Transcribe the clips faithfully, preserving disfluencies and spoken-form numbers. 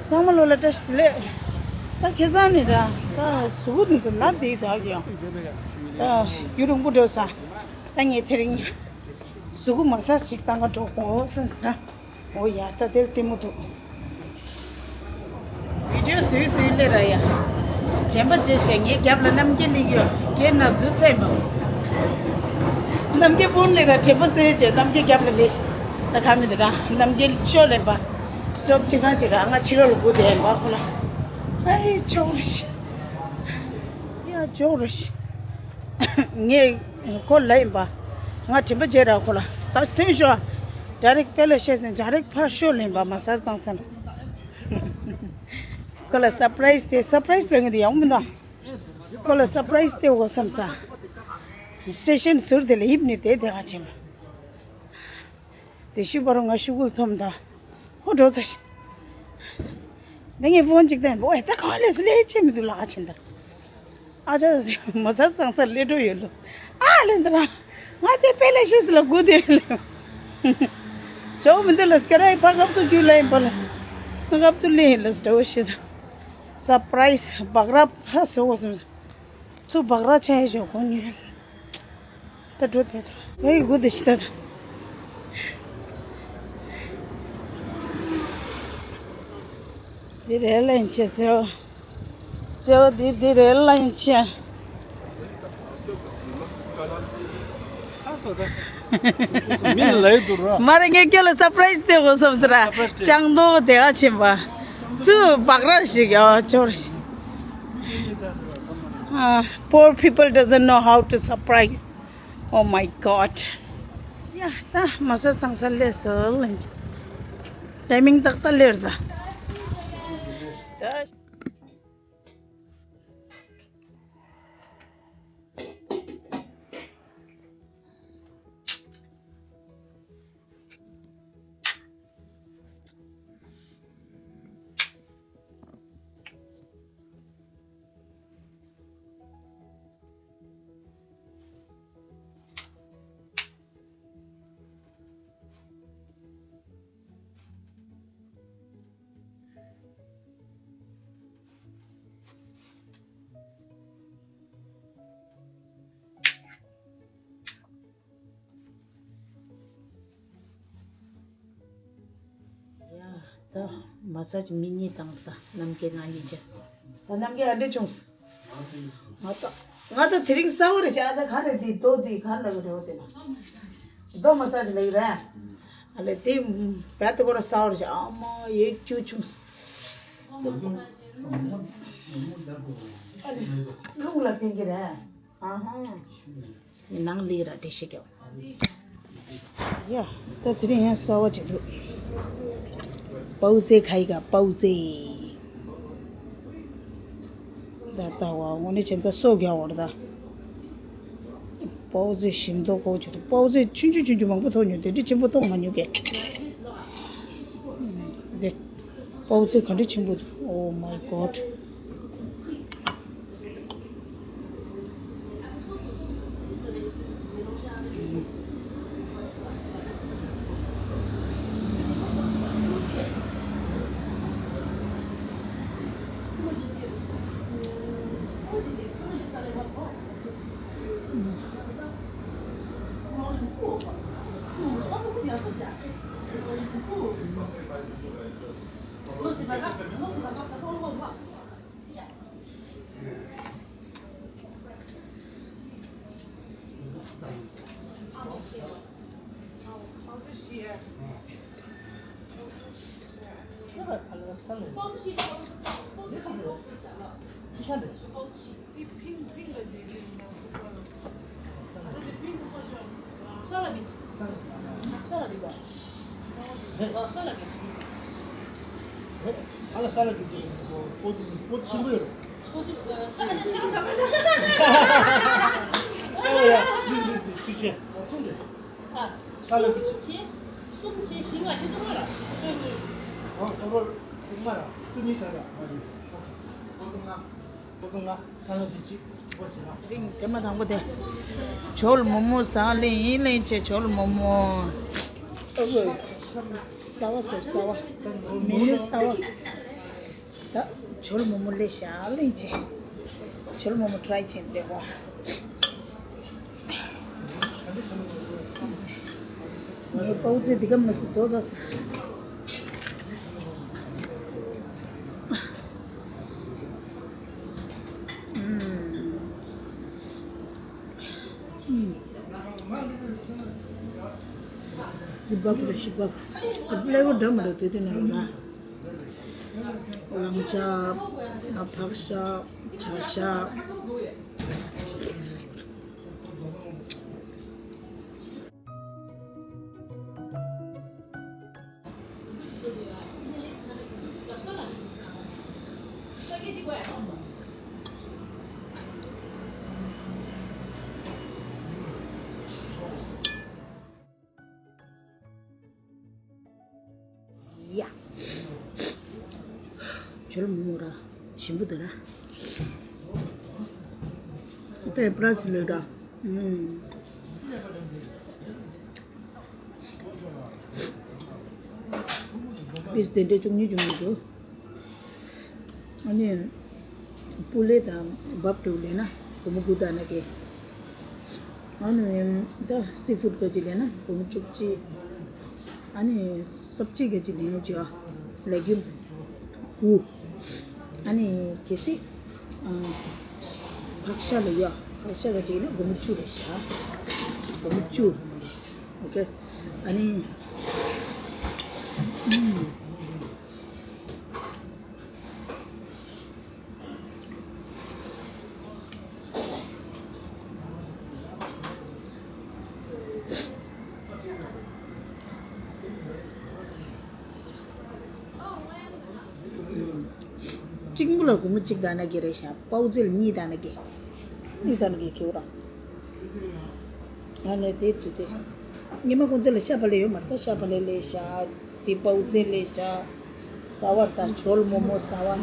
ཚང་མ་ལོ་ལ་བཀྲ་ཤིས་བདེ་ལེགས། ད་ཁེ་བཟང་ནི་ར་ད་གཟུགས་པོ་དེ་ཚོ་ན་བསྡད་ད་ཡང་། ད་རྒྱུན་རིང་པོ་འགྲོ་ས། ད་ངས་དེ་རིང་གཟུགས་པོ་མ་སཱ་ཇི་ཅིག་བཏང་ག་འགྲོ་དགོས་བསམ་ཟེར་ན། འོ་ཡ། ད་དེར་ལྟད་མོ་འདུག། བི་ཌིའོ་བཟོས་བཟོས་སླེབས་ར་ཡ། དྲན་པ་བརྗེད་ཤག། ངའི་རྒྱབ་ལ་རྣམ་རྒྱལ་སླེབས་ཡོད། དྲན་ན་རྫུན་ཚད་མ། རྣམ་རྒྱལ་སྤུན་སླེབས་ར་དྲན་པ་གསོས་བྱས་རྣམ་རྒྱལ་རྒྱབ་ལ་སླེབས་ཤག། ད་ག་མི་འདུག་ར་རྣམ་རྒྱལ་ཤོག་ལེན་པ། སི་ཊོབ་ཅིག་གང་ཅིག་ར་ང་ཕྱི་ལོགས་ལ་སྒུག་བསྡད་ཡིན་པ་ཁོ་ལ། ཨའི་ཅོག་རེ་ཤི། ཡ་ཅོག་རེ་ཤི། ངས་ཁོ་ལ་ཡིན་པ། ང་དྲན་པ་བརྗེད་ར་ཁོ་ལ། ད་ཐོན་ཤོག། ཌའི་རེག་པེ་ལེ་ཤེས་ནས་ཌའི་རེག་ཕར་ཤོག་ལེན་པ་མ་སཱ་ཇི་བཏང་ས་ན། ཁོ་ལ་སར་པ་རའི་ཛི་དེ། སར་པ་རའི་ཛི་ལབ་མཁན་དེ་ཡག་པོ་མི་འདུག། ཁོ་ལ་སར་པ་རའི་ཛི་དེ་འོ་བསམ་ས། སི་ཊེ་ཤན་ཟུར་དེ་ལ་ཡིབ་ནས་དེ་དེ་ག་ཕྱིན་པ། དེ་ཤུ་བ་རུ་ང་ཤུ་གུ་ཐོམ་ད། ཁོ་འགྲོ་ཚར་ཤག། ད་ངས་ཕོན་ཅིག་བསྟན་པ། ཨོ་ད་ག་ལས་སླེབས་ཆེ་མི་འདུག་ལ་ཕྱིན་ད། ཨ་ཅག་མ་སཱ་ཇི་བཏང་ས་སླེབས་འགྲོ་ཡོད་ལོ། ཨ་ལེ་འདི་ར། ང་དེ་པེ་ལེ་ཤེས་ལ་སྒུག་བསྡད་ལེ། ཅོག་མི་འདུག་ལ་སྐད་ར་ཡི་ཕ་སྐབས་དུ་རྒྱུ་ལ་ཡིན་པ་ལ། ང་སྐབས་དུ་ལེན་ལ་འགྲོ་ཤེས་ད། སར་པ་རའི་ཛི་སྦག་ར་ཕ་བཟོ་དགོས་སམ། ཚུར་སྦག་ར་ཆ་ཡི་ཞོག་གོ་ཉོན། ད་འགྲོ་དེ་ད་ངའི་སྒུག་དེ་ཤི་ད་ད། འདི་རེད་ལན་ཆེ་ཚེའོ། ཚེའོ་འདི་འདི་རེད་ལན་ཆེ། མི་ལ་ཡི་འདུག་ར། མ་རེད། ངས་ཁྱོད་ལ་སར་པ་རའི་ཛི་དེ་དགོས་བསམ་ཟེར་ར། སར་པ་རའི་ཛི་དེ། ལྕང་རྡོག་དེ་ག་ཕྱིན་པ། ཚུར་སྦག་ར་ཞིག་ཡོད་ཅོག་རེ་ཞིག། Uh, poor people doesn't know how to surprise. Oh my God. ཡ་ད་མ་སཱ་ཇི་བཏང་ས་སླེབས་སོང་། ཊའི་མིང་ཏག་ཏག་སླེབས་རེད་ད། ཡ་ད་མ་སཱ་ཇི་མི་གཉིས་བཏང་ད། རྣམ་རྒྱལ་ང་གཉིས་བྱས། ད་རྣམ་རྒྱལ་ཨ་འདྲ་བྱུང་སོང་། ང་ད་ང་ད་དེ་རིང་གསར་པ་རེད་ཤག། ཨ་ཅག་ག་རེ་དེ་རྡོ་དེ་ག་རེ་ལབ་ཀྱི་རེད་འོ་དེ་ན། རྡོ་མ་སཱ་ཇི་ལབ་ཀྱི་རེད། ཨ་ལས་དེ་བད་དེ་ཁོ་ར་གསར་པ་རེད་ཤག། ཨ་མ་ཡེ་སྐྱུ་བྱུང་སོང་། ཨ་ལས་རླུང་ལ་ཕན་གྱི་རེད། ཨ་ཧ། ནང་ལི་ར་འདྲེ་ཤི་ཀྱོ། ཡ་ད་དེ་རིང་ཡང་གསར་པ་ཅིག་འདུག། པའུ་ཙེ་ཁ་ཡི་ག་པའུ་ཙེ། ད་ལྟ་བ་དངོས་གནས་བྱས་ན་ད་སོ་རྒྱག་བར་ད། པའུ་ཙེ་ཞིམ་མདོག་པོ་ཅིག་འདུག། པའུ་ཙེ་ཆུང་ཆུང་ཆུང་ཆུང་མང་པོ་ཐོག་ཉོ། དེ་འདྲ་ཆེན་པོ་ཐོག་མ་ཉོ་གས། དེ། པའུ་ཙེ་ག་འདྲ་ཆེན་པོ་འདུག། Oh my God. དེ་མ་དང་པོ་དེ། ཇོ་ལ་མོག་མོག་ཟ་ལེན་ཡིན་ལེན་བྱས། ཇོ་ལ་མོག་མོག། གསར་པ་བཟོ་གསར་པ། མི་ནུ་གསར་པ། ད་ཇོ་ལ་མོག་མོག་ལས་ཤ་ལེན་བྱེད། ཇོ་ལ་མོག་མོག་ཊ་རའི་བྱེད་འདོད་པ། ངའི་པའོ་ཙེ་འདི་ག་མ་སི་རྫོགས་ཚར་སོང་། ཨུམ། ཨུམ། འདི་བབ་རེད་ཤི་བབ། ཨ་ཕི་ལེ་བར་འདྲ་མི་འདྲ་དེ་དེ་ནང་ལ། གླང་ཤ། ཨ་ཕག་ཤ། བྱ་ཤ། ཡ། ཇོ་ལ་མོག་མོག་ར། ཞིམ་པོ་འདུག་ར། ཏེ་པ་ར་སི་ལོས་ར། ཨུམ། པིས་དེ་འདྲ་བཅུ་གཉིས་བཅུ་གཉིས་འདུག་ཨ་ནི། པུ་ལེ་དང་བབ་དྲུག་ལེན་ན་སྒོར་མོ་དགུ་དང་ན་གི། ཨ་ནི། ད་སི་ཕུཌ་ག་ཅིག་ལེན་ན་སྒོར་མོ་བཅུ་གཅིག་ཨ་ནི། སབ་ཅི་ག་ཅིག་ལེན་ཡོད་ཅིག་ཨ། ལེ་གིམ་དགུ། ཨ་ནི་གལ་སྲིད། ཨ། ཕག་ཤ་ལ་ཡ། ཕག་ཤ་ག་ཅིག་ན་སྒོར་མོ་བཅུ་རེད་ཤག་སྒོར་མོ་བཅུ། ཨོ་ཁེ། ཨ་ནི། ཨུམ། གཅིག་པོ་ལ་སྒོར་མོ་གཅིག་དང་ན་གི་རེད་ཤག་པའོ་ཙེ་ལ་གཉིས་དང་ན་གི། གཉིས་དང་ན་གི་ཁེ་བོ་ར། ཨ་ནི་དེ་དུས་དེ། ཉི་མ་ཁོང་ཚོ་ལ་ཤ་བག་ལེབ་ཡོད་མ་རེད། ད་ཤ་བག་ལེབ་ལེན་ཤག་དེ་པའོ་ཙེ་ལེན་ཤག་ཟ་བར་དང་ཇོ་ལ་མོག་མོག་ཟ་བར།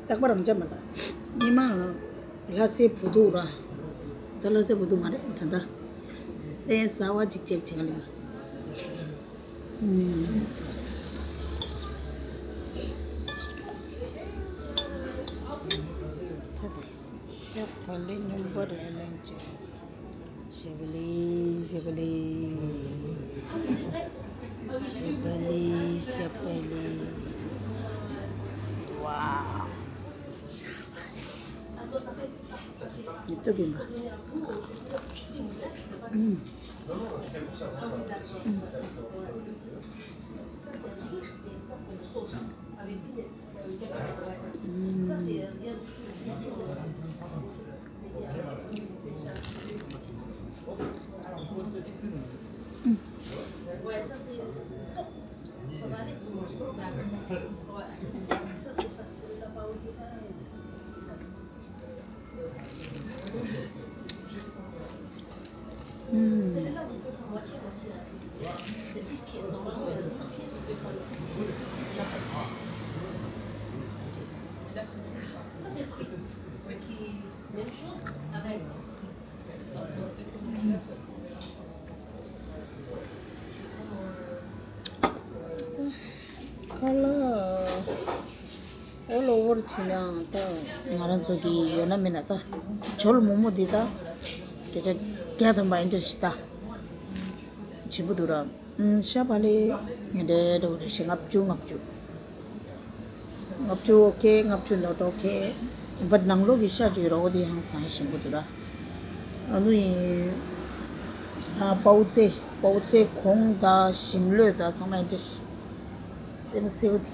རྟག་པར་རང་འཇགས་མ་ལ། ཉི་མ་ལྷ་སའི་བུ་ཕྲུག་ར། ད་ལྷ་སའི་བུ་ཕྲུག་མ་རེད་ད་ལྟ། ཨེ་ཟ་བ་ཅིག་ཅིག་བྱེད་ག་ལ། ཨུམ། ཤ་བག་ལེབ་སྙོམས་པོ་རེ་ལེན་བྱས། ཤ་བག་ལེབ། ཤ་བག་ལེབ། ཤ་བག་ལེབ། ཤ་བག་ལེབ། ཝའོ། ཡིད་དུ་འོང་པ། ཨུམ། ཨུམ། ཁ་ལག་ཨོལ་ཨོ་ཝར་བྱས་ནའང་ད་ང་རང་ཚོ་གི་ཡོད་ན་མེད་ན་ད་ཇོ་ལ་མོག་མོག་འདི་ད་བརྒྱ་ཆ་བརྒྱ་ཐམ་པ་ཨེ་འདྲ་ཞིག་ད་ཞིམ་པོ་འདུག་ར། ཨུམ། ཤ་བག་ལེབ་ངས་འདྲ་འདྲ་བོ་རེ་ཞིག་ལྔ་བཅུ་ལྔ་བཅུ། ལྔ་བཅུ་ཨོ་ཁེ། ལྔ་བཅུ་not okay། བཊ་ནང་ལོགས་ཀྱི་ཤ་བཅུ་ར་འོ་དེ་ཡང་ཟ་ཡ་ཞིམ་པོ་འདུག་ར། ཨ་ནུ་ཡིན། ཨ་པའོ་ཙེ། པའོ་ཙེ་གོང་དང་ཞིམ་ལོས་དང་ཚང་མ་ཨེ་འདྲ་ཞིག་སེམས་སེའུ་དེ།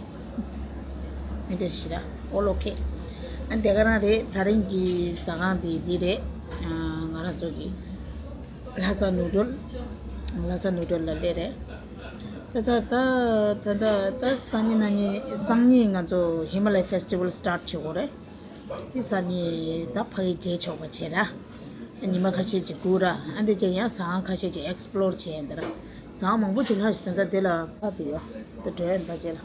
མི་འདྲ་ཞིག་ར། ཨོལ་ཨོ་ཁེ། ཨ་འདི་ག་རང་རེད། ད་རིང་གི་ཟ་ཁང་དེ་འདི་རེད། ཨ་ང་རང་ཚོ་གི་ལྷ་ས་ནུ་ཌལ། ལྷ་ས་ནུ་ཌལ་ལ་སླེབས་རེད། ད་ད་ད་ད་ད་སང་ཉིན་གནངས་ཉིན་སང་ཉིན་ང་ཚོ་ཧི་མ་ལ་ཡ་ཕེ་སི་ཊི་ཝལ་སི་ཊར་ཊི་བྱེད་དགོས་རེད། དེ་སང་ཉིན་ད་ཕ་གི་མཇལ་ཆོག་པ་བྱེད་ར། ཉི་མ་ཁ་ཤས་ཅིག་སྒུག་ར། ཨ་འདི་བྱས་ཡང་ཟ་ཁང་ཁ་ཤས་ཅིག་ཨེག་སི་པི་ལོར་བྱས་ཡིན་ད་ར། ཟ་ཁང་མང་པོ་ཅིག་ལྷག་ཞིག་དོན་དག་དེ་ལ་ཕ་དེ་ཡོད་ད་འགྲོ་ཡིན་ད་བྱས་ལ།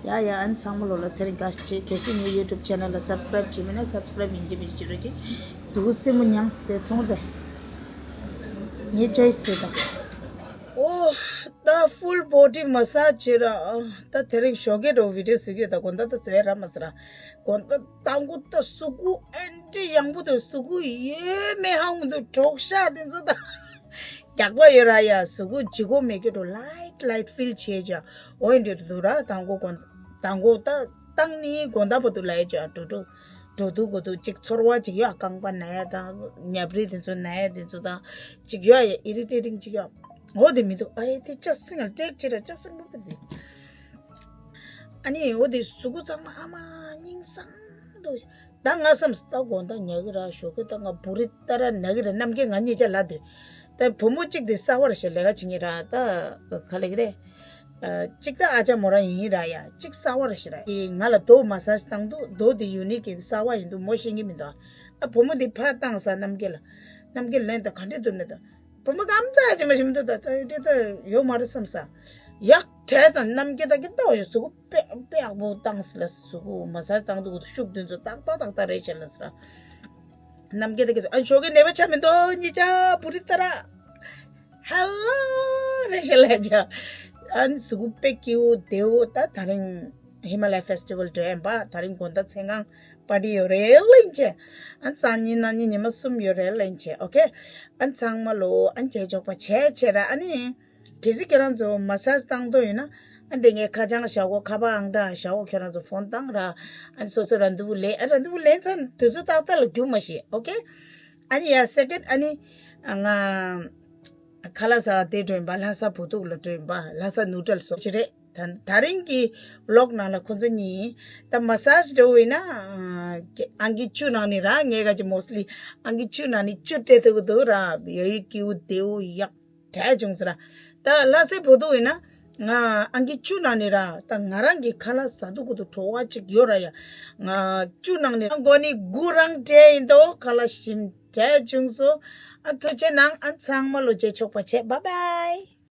ཡ་ཡ། ཨ་ནི་ཚང་མ་ལོ་ལ་ཚེ་རིང་བཀྲ་ཤིས་བདེ་ལེགས། གལ་སྲིད་ངའི་ཡུ་ཊུབ་ཆེ་ནལ་ལ་སབ་སི་ཀ་རེབ་བྱས་མེད་ན་སབ་སི་ཀ་རེབ་ཡིན་གཅིག་མིན་གཅིག་བྱེད་རོགས་གྱིས། མཛུ་གུ་སེར་མོ་མྱངས་སེ་དེ་མཐོང་སྟེ། ངས་ཅོའི་སི་བྱེད་དང་། ཨོ། ད་ཧྥུལ་བོ་ཌི་མ་སཱཇ་བྱེད་ར། ད་དེ་རིང་ཞོགས་ཀས་འགྲོ་བི་ཌི་ཡོ་བཟོ་གི་ཡོད། ད་དགོང་དག་ད་བཟོ་ཡ་རག་མ་སོང་ར། དགོང་དག་དང་པོ་ད་གཟུགས་པོ་ཨེ་འདྲ་ཡང་པོ་འདུག་གཟུགས་པོ་ཡོད་མེད་ཧ་གོ་མི་འདུག་གྲོགས་ཤ་དེ་ཚོ་ད་རྒྱགས་པ་ཡོད་ར་ཡ། གཟུགས་པོ་ལྗིད་ཁོག་མེད་ཀྱི་འགྲོ། ལའིཊ་ལའིཊ་ཕིལ་བྱེད་ཅ། འོ་ཡིན་འདྲ་འདུག་ར། དང་པོ་དགོང་དང་པོ་ད་བཏང་ནི་དགོང་དག་བར་དུ་ལ་ཡ་ཅ་འགྲོ་འགྲོ། འགྲོ་འདུག་གོ་འདུག་ཅིག་ཚོར་བ་ཅིག་ཡོད། རྐང་པ་ན་ཡ་དང་ཉབ་རིལ་དེ་ཚོ་ན་ཡ་དེ་ཚོ་དང་ཅིག་ཡོད་ཡ། ཨི་རི་ཊེ་ཊིང་ཅིག་ཡོད། འོ་དེ་མི་འདུག་ཨ་ཡེ་དེ་ཅ་སིང་ལ་ཏེག་ཅི་ར་ཅ་སིང་པོ་པི་ཟི། ཨ་ནི་འོ་དེ་གཟུགས་པོ་ཚང་མ་ཨ་མ་སྙིང་སང་འགྲོ། ད་ང་བསམ་ད་དགོང་དག་ཉལ་གི་ར། ཞོགས་ཀས་ད་ང་བུ་རི་ཏ་ར་ན་གི་ར། རྣམ་རྒྱལ་ང་གཉིས་ཆ་ལ་དེ། ད་བུ་མོ་གཅིག་དེ་གསར་པ་རེད་ཤག་ལས་ཀ་བྱེད་མཁན་ར། ད་ག་ལབ་ཀྱི་རེད། ཨ། གཅིག་ད་ཨ་ཅག་མོ་རང་ཡིན་ར་ཡ། གཅིག་གསར་པ་རེད་ཤག་ར། ཨེ། ང་ལ་རྡོ་མ་སཱཇ་བཏང་འདུག་རྡོ་དེ་ཡུ་ནིག་གི་གསར་པ་ཡིན་འདུག་མོ་ཤེས་ཀྱི་མི་འདུག་ཨ། བུ་མོ་དེ་ཕར་བཏང་ས། རྣམ་རྒྱལ་ལ། རྣམ་རྒྱལ་ལན་ད་ག་འདྲས་འདུག་ན་ད། བུ་མོ་གམ་ཙ་ཡ་བྱེད་མ་ཤེས་མི་འདུག་ད་ད་དེ་ད་ཡོད་མ་རེད་བསམ་ས། ཡག་དྲས་དང་རྣམ་རྒྱལ་ད་གི་ད་ཡོད། གཟུགས་པོ་དཔེ་དཔེ་ཡག་པོ་བཏང་ས་ལ། གཟུགས་པོ་མ་སཱཇ་བཏང་འདུག་གོ་ཤུགས་དེ་ཚོ་ཏག་ཏག་ཏག་ཏག་རེད་བྱས་ལ་ས། རྣམ་རྒྱལ་ད་གི་ཨ་ཞོགས་ཀས་ནད་པ་ཆགས་མི་འདུག་གཉིས་ཆ་བུ་རི་ཏ་ར། ཧེ་ལོ་རེད་ཤག་ལབ་ཅ། ཨ་ནི་གཟུགས་པོ་དཔེ་སྐྱིད་པོ་བདེ་པོ། ད་དེ་རིང་ཧི་མ་ལ་ཡ་ཕེ་སི་ཊི་བལ་འགྲོ་ཡིན་པ། དེ་རིང་དགོང་དག་མཚན་གང་པར་ཊི་ཡོད་རེད་ལབ་ཡིན་ཅེ། ཨ་ནི་སང་ཉིན་གནངས་ཉིན་ཉི་མ་གསུམ་ཡོད་རེད་ལབ་ཡིན་ཅེ། ཨོ་ཁེ། ཨ་ནི་ཚང་མ་ལོ་ཨ་ནི་མཇལ་ཆོག་པ་བྱས་བྱས་ར། ཨ་ནི་གལ་སྲིད་ཁྱོད་རང་ཚོ་མ་སཱཇ་བཏང་འདོད་ཡོད་ན། ཨ་ནི་དེ་ངའི་ཁ་བྱང་བཞག་གོ། ཁ་པར་ཨང་གྲངས་བཞག་གོ། ཁྱོད་རང་ཚོ་ཕོན་བཏང་ར། ཨ་ནི་སོ་སོ་རན་དུ་བུ་ལེན། ཨ་རན་དུ་བུ་ལེན་ཚར་དུས་ཚོད་ཏག་ཏག་ལ་རྒྱུག་མ་ཤེས། ཨོ་ཁེ། ཨ་ནི་ཡ་སེ་ཀེན་ཌི། ཨ་ནི་ང་ཁ་ལག་ཟ་དེ་འགྲོ་ཡིན་པ། ལྷ་ས་བོད་ཐུག་ལ་འགྲོ་ཡིན་པ། ལྷ་ས་ནུ་ཊལ་སོགས་ཅི་རེད། ད་དེ་རིང་གི་བི་ལོག་ནང་ལ་ཁོ་ཚོ་གཉིས་ད་མ་སཱཇ་འགྲོ་ཡིན་ན། ཨང་ཀི་བཅུ་ནང་ནས་ར། ངས་ག་ཅི་མོ་སི་ལི་ཨང་ཀི་བཅུ་ནང་ནས་བཅུ་སྤྲད་ཐུབ་ཀྱི་འདུག་ར། ཡ་ཡི་སྐྱིད་པོ་བདེ་པོ་ཡག་དྲག་བྱུང་ཟེར་ར། ད་ལྷ་སའི་བོད་ཐུག་ཡིན་ན་ང་ཨང་ཀི་བཅུ་ནང་ནས་ར། ད་ང་རང་གི་ཁ་ལག་ཟ་འདུག་གི་འདུག་བྲོ་བ་ཅིག་ཡོད་ར་ཡ། ང་བཅུ་ནང་ནས་མགོ་ནས་དགུ་རང་སྤྲད་ཡིན་འདུག་ཁ་ལག་ཞིམ་དྲག་བྱུང་སོང་། ཨ་ཐུགས་རྗེ་གནང་། ཨ་ཚང་མ་ལོ་མཇལ་ཆོག་པ་བྱེད། བཱའི་བཱའི།